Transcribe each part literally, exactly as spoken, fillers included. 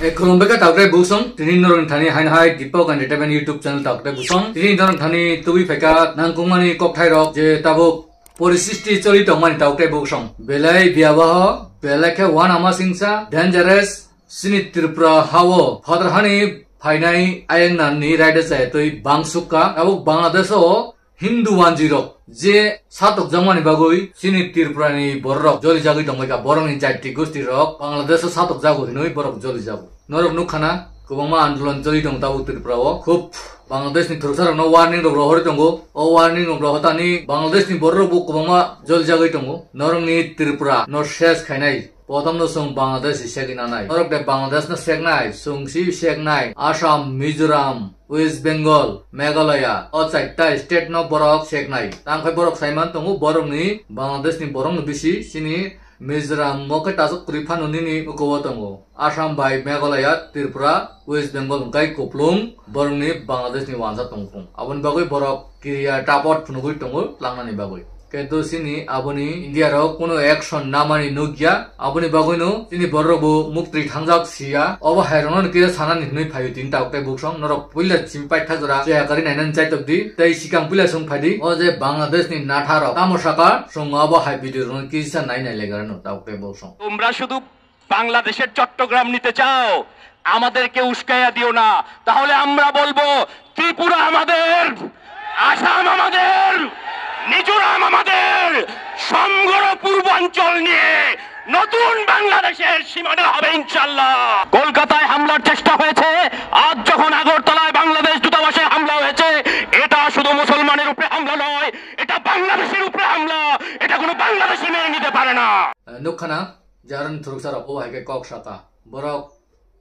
E khulumbai kha taukre busong, tini norok thani hain hai Deepak Entertainment YouTube channel taukre busong. Tini norok thani tubui phaika nangkukmani kokthai rok je tabuk porisisti choli tongmani taukre busong. Belai biyabaho, belai khe wanama singsa, dangerous, sini Tripura hao, phatar hani phainai ayang nani raida chaya twi bangsukka. Tabuk Bangladesh o Hindu wanjwi rok je satokjakmani bagwi chini Tripura ni borok rok joli jagwi tongbaikha, borok ni jati gosti rok Bangladesh o satokjago hinwi borok joli jago. Norok nukha na kwbangma andolon joli tongo tabuk Tripura o. Khub Bangladesh ni thwrwksa rok no warning rok rohorwi tongo. O warning rok rohotani Bangladesh ni borok rok bo kwbangma joli jagwi tongo. Norok ni Tripura no ses khainai. Potomno chwng Bangladesh hi segwi nanai. Norok de Bangladesh no seknai, chwng si seknai. Assam, Mizoram, West Bengal, Meghalaya, o chaita state no borok seknai. Tangkhai borok saiman tongo, borok ni Bangladesh ni borok no bisi chini Mizoram mo khe tasuk kwrwi phano nini uko o tongo. Assam bai Meghalaya, Tripura, West Bengal hwnkhe kuplung borok ni Bangladesh ni wansa tongphung. Aboni bagwi borok kiriya tapot phunugwi tongo tlangnani bagwi. Kintu chini aboni India rok kuno action namani nukya, aboni bagwino chini borok bo muktwi thangjak siya. Obo hai rokno kisa sanani hinwi phaio tini tabuk tei buksong norok puila chini paithak jora cheya kari nainani chaitok di tei sikang puila song phai di. O je Bangladesh ni natha rok tamo saka song obo hai video rokno kisa nai nai legarano tabuk tei buksong. তোমরা শুধু বাংলাদেশের চট্টগ্রাম নিতে চাও, আমাদেরকে উস্কাইয়া দিও না। তাহলে আমরা বলবো, ত্রিপুরা আমাদের, আসাম আমাদের, মিজোরাম আমাদের, সমগ্র পূর্বাঞ্চল নিয়ে নতুন বাংলাদেশের সীমানা হবে ইনশাল্লাহ। কলকাতায় হামলার চেষ্টা হয়েছে, আজ যখন আগরতলায় বাংলাদেশ দূতাবাসে হামলা হয়েছে, এটা শুধু মুসলমানের উপরে হামলা নয়, এটা বাংলাদেশের উপরে হামলা। এটা কোনো বাংলাদেশি মেনে নিতে পারে না। Nukha na, Jaran thuruksa rok o hai khe kok saka. Borok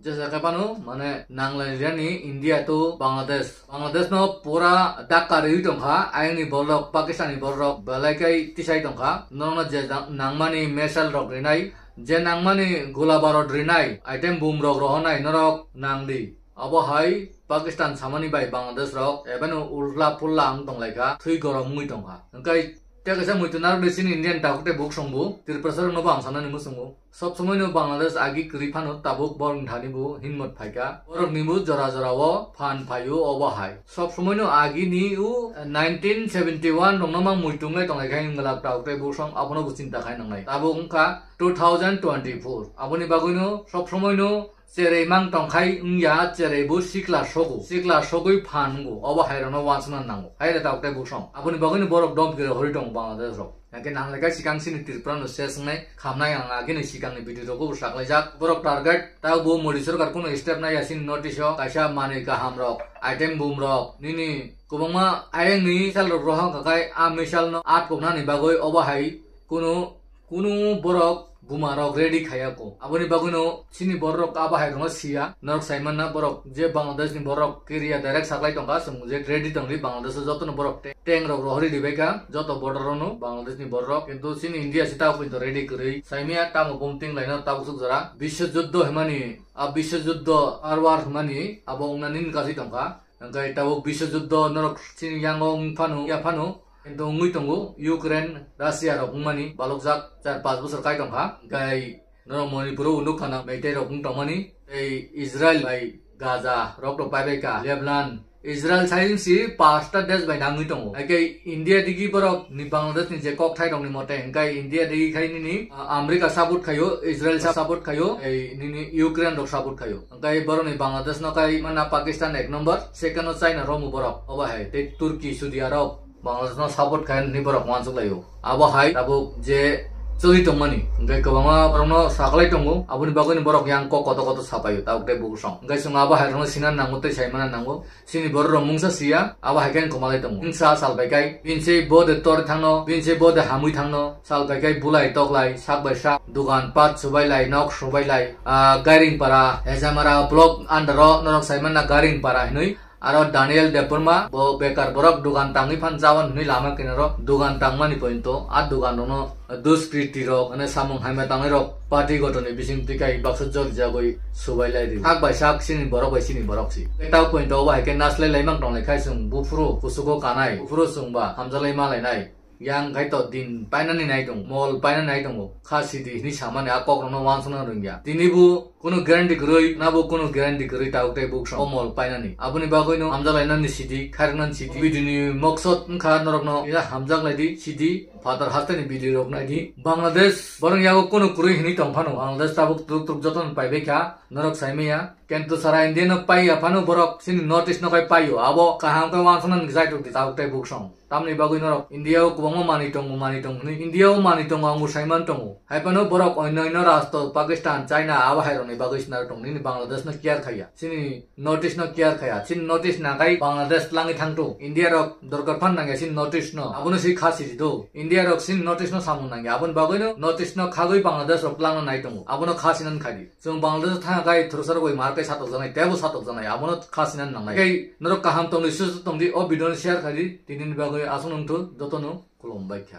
jesa khe phano mane nanglai rani India to Bangladesh. Bangladesh no pura dakka riwi tongkha. Ayangni borok, Pakistan ni borok belai kai tisai tongkha. Norokno je nang-, nangmani missile rok rinai, je nangmani gola barot rinai, item bomb rok rohonai norok nangdi. Abo hai Pakistan samani bai Bangladesh rok ebeno ulta pulla ang tonglaikha, thwi gorom wngwi tongkha. Hwnkhe tei kaisa muitu narwkni chini Indian takhuk tei buksong bo Tripura rokno bo ang sanani muchungo. Sob somoi no Bangladesh agi kwrwi phano tabuk borokni thani bo hinmot phaikha. Borokni bo jora jora o phan phaio obo hai. Sob somoi no agi ni o nineteen seventy one rokno mang muitu wnglai tonglaikha hinglak takhuk tei buksong abono bo chinta khai nangnai. Tabuk wngkha two thousand twenty four. Aboni bagwi no sob somoi no Cherai mang tongkhai wngya, cherai bo sikla sogo, sikla sogwi phan wngo, obo hai rokno wansukna nango. Hai re tabuk tei buksong. Aboni bagwino borok dom kire hori tongo Bangladesh rok. Hwnkhe nanglai kha sikang sini Tripura no ses wngnai, khamnai ang agini sikangni video rogo bo saklaijak. Borok target, ta bo Modi sorkar kuno step naiya sini notice o, kaisa manwi kaham rok, item bomb rok, nini kwbangma ayangni missile rok rohor kakai, a missile no atkoknani bagwi obo hai kuno Kunu borok buma rok ready khaya ko. Aboni bagwino chini borok abo hai rokno siya. Norok sai manna borok je Bangladesh ni borok kiriya direct saklai tongkha, chwng je ready tongdi Bangladesh o jotono borok te-, tank rok rohori ribaikha joto border rono Bangladesh ni borok. Kintu chini India se tabuk poito ready kwrwi. Saimaya tamo bom ting laino tabuk suk jora. Biswa juddho himani, a biswa juddho ar war himani abo wngnani nini kasui tongkha. Hwnkhe tabuk biswa juddho norok chini yango wng phano, ya phano, kintu wngwi tongo Ukraine, Russia rok wngmani balokjak char panch bosor kai tongkha. Hwnkhe norok Manipur o nukha na Meitei rok wng tongmani, tei Israel bai Gaza rok rok paibai kha, Lebanon, Israel sai wngsi pasta desh bai nangwi tongo. Hwnkhe India digi borok ni Bangladesh ni je kokthai rok ni mote, hwnkhe India digi khai nini, ah, America support khaio, Israel sa-, support khaio, tei nini Ukraine rok support khaio. Hwnkhe borokni Bangladesh no kai mana Pakistan ek number, second o China romu borok. Obo hai tei Turkey, Saudi Arab, Bangladesh no support khai ni borok wansuk laio. Abo hai tabuk je choli tongmani, hwnkhe kwbangma borok no saklai tongo. Aboni bagwi ni borok yang kok koto koto sapaio, tabuk tei bukusong. Hwnkhe chwng abo hai rokno sina nango tei saimana nango. Chini borok rok mungsa siya, abo hai khe wng kwmalai tongo. Wngsa sal bai kai, bini se bo de tor thangno, bini se bo de hamwi thangno, sal bai kai bulai toklai, sak bai sak, dugan pat subai lai, nok subai lai, ah, Gairing para, Hejamara block under o norok sai manna Gairing para hinwi. Aro Daniel Debbarma, bo bekar borok dugan tangwi phan chawan hinwi lama kinaro dugan tangmani pointo, a dugan rokno Duskriti rok, mane samung hamya tangnai rok, party gotoni bising twi kai baksa jor jagoi subai lai rio. Sak bai sak chini borok bai chini borok si. Tei tao point o bai khe naslai lai mang tonglai khai chwng buphuru kusugo kanai, buphuru chwng ba hamjalai ma lainai. Yang khai to din painani nai tongo, mol painani nai tongo. Kha sidi hini samani a kokrokno wansukna rwngya. Tini bo kunu guarantee kwrwi, nabo kunu guarantee kwrwi tabuk tei buk song o mol painani. Aboni bagwino hamjak lainani sidi, khairoknani sidi. Video ni moksot wngkha norokno ira hamjak laidi sidi, phatar hasteni video rok naidi. Bangladesh borok yago kunu kwrwi hini tong phano, Bangladesh tabuk twrwk twrwk jotono paibai kha, norok saimaya. Kintu sara India no paiya phano borok chini North East no khai paio. Abo kaham khe wansuknani jaitok di tabuk tei buk song. Tamni bagwi norok India o kwbangma manwi tongo, manwi tongo hwnwi. India o manwi tongo, ang bo saiman tongo. Hai phano borok onyo onyo rastro, Pakistan, China, abo hai rokni bagwi sinaro tong. Nini Bangladesh no care khaiya. Chini North East no care khaiya. Chini North East nakai Bangladesh langwi thangto. India rok dorkar phan nangya chini North East no. Abono si kha sidi do. India rok chini North East no samung nangya. Aboni bagwi no North East no khagwi Bangladesh rok langna nai tongo. Abono kha sinan khaidi. Chwng Bangladesh thangya khai thursa rok bai mar kai satok janai, tebo satok janai, abono kha sinan nangnai. Kai norok kaham tongdi, susu tongdi, o video no share khaidi, tini ni bagwi aswk nungthu, jotono khulum bai kha.